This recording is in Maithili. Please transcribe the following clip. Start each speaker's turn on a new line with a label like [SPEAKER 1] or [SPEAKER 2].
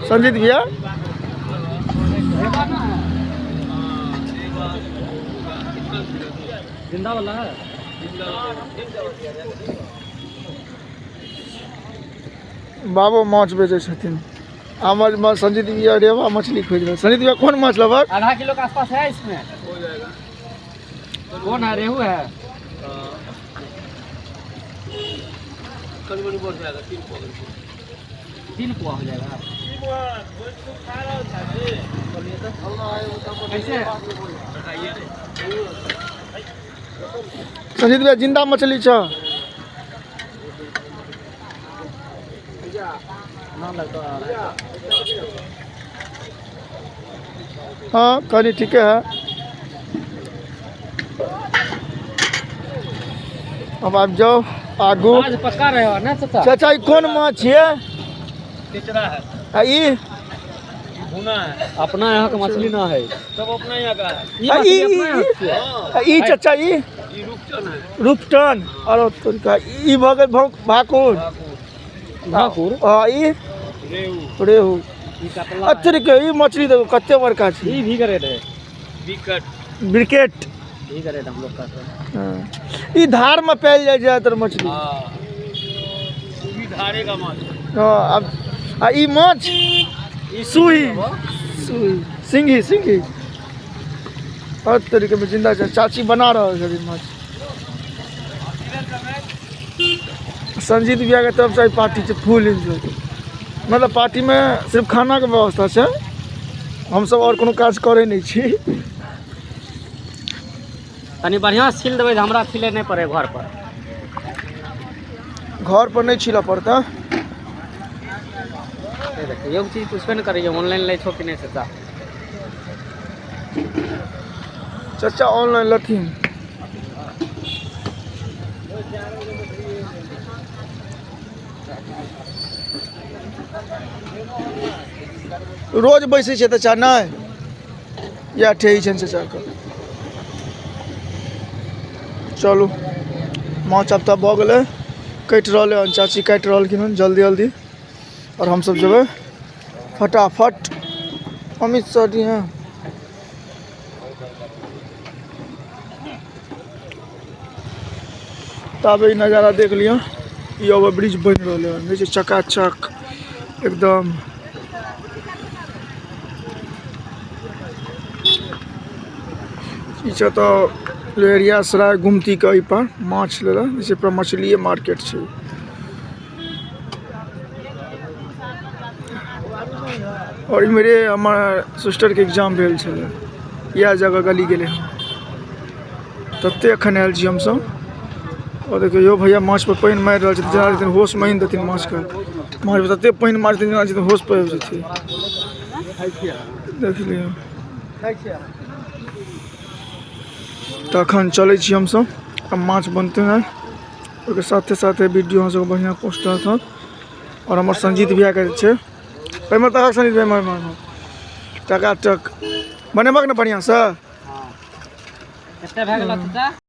[SPEAKER 1] संजीत भैया
[SPEAKER 2] जिंदा वाला है।
[SPEAKER 1] बाबो माछ बेचै छथिन। हमर संजीत भैया रेवा मछली खोजि रहल। संजीत भैया कोन माछ लेबक?
[SPEAKER 2] आधा किलो के आसपास है इसमें।
[SPEAKER 3] हो जाएगा।
[SPEAKER 2] कौन है? रेहू है।
[SPEAKER 3] कल बड़ी बढ़ जाएगा, 3 पुआ।
[SPEAKER 2] 3 पुआ हो जाएगा। कैसे?
[SPEAKER 1] संजीत भैया जिंदा मछली छ।
[SPEAKER 2] ना लगता है।
[SPEAKER 1] हाँ कनी ठीके है। अब आबि जाओ आगू।
[SPEAKER 2] आज पक्का रहे ना चाचा?
[SPEAKER 1] चाचा ई कोन माछ ये?
[SPEAKER 3] टेचरा है।
[SPEAKER 1] आ ई?
[SPEAKER 3] भुना है।
[SPEAKER 2] अपना यहाँ का मछली ना है।
[SPEAKER 3] सब अपना यहाँ का है।
[SPEAKER 2] ई
[SPEAKER 1] आ
[SPEAKER 2] मछली
[SPEAKER 1] ई-
[SPEAKER 2] अपना यहाँ
[SPEAKER 1] ई-
[SPEAKER 2] के है।
[SPEAKER 1] आ ई चाचा ई?
[SPEAKER 3] ये रूपचन है।
[SPEAKER 1] रूपटन। और तोरिका ई भऽ गेल भाकुर।
[SPEAKER 2] भाकुर।
[SPEAKER 1] हाँ ई
[SPEAKER 3] रेहू।
[SPEAKER 1] रेहू।
[SPEAKER 2] ई कतला है।
[SPEAKER 1] अतिरिक्त ई मछली देखो कते बड़का छै।
[SPEAKER 2] ई भी ग्रेड है।
[SPEAKER 3] विकट।
[SPEAKER 1] ब्रिकेट।
[SPEAKER 2] भी ग्रेड हम लोग कहते हैं।
[SPEAKER 1] हाँ। ई धार में पायल जाइ छै ज्यादातर मछली।
[SPEAKER 3] हाँ भी धारे का माछ है।
[SPEAKER 1] हाँ अब आ ई माछ
[SPEAKER 2] ई
[SPEAKER 1] सुही सुही सिंघी सिंघी हर तरीके में जिंदा छै। चाची बना रहल छथिन माछ। संजीत भैया के तरफ से पार्टी छै फुल एंजॉय। मतलब पार्टी में सिर्फ खाना के व्यवस्था छै, हमसब और कोनो काज करै नहीं छी।
[SPEAKER 2] तनी बढ़िया से छील देबै जे हमरा छिले नहीं पड़े घर पर।
[SPEAKER 1] घर पर नहीं छिलऽ पड़तै।
[SPEAKER 2] देखियौ, एगो चीज पुछबे ने करैए, ऑनलाइन लै छौ कि नहि चाचा?
[SPEAKER 1] चाचा ऑनलाइन लथिन। रोज बैसै छै चाचा? नहि या ठेही छनि चाचाके। चलू माछ आब तऽ भऽ गेलै, कटि रहलै हन, चाची काटि रहलखिन हन जल्दी जल्दी। और हमसब जेबै फटाफट। अमित सर जी हैं। तब ई नजारा देख लिअ। ई ओवर ब्रिज बनि रहलै हन, देखै छियै चकाचक एकदम। ई छै तऽ लहेरियासराय गुमती के एहि पर माछ लेलक, जे पूरा मछलिए मार्केट छै। और इम्हरे हमर सिस्टर के एग्जाम भेल छलै, इएह जगह गली गेलै हन। तते एखन आयल छी हमसब। और देखियौ यौ भैया माछ पर पानि मारि रहल छथिन, जेना जेथिन होश मे आनि देथिन माछके। माछ पर तते पानि मारथिन जेना जेथिन होश पर आबि जेथिन। देख लियौ। तखन चलै छी हमसब, आब माछ बनतै हन। ओहिके साथे साथे वीडियो अहाँ सबके बढ़िआँ पोस्ट रहत। और हमर संजीत भैयाके जे छै ओहिमे तक संजीत भैया एम्हर टकाटक बनेबक ने बढ़िआँसँ।
[SPEAKER 2] कते भए गेल चाचा?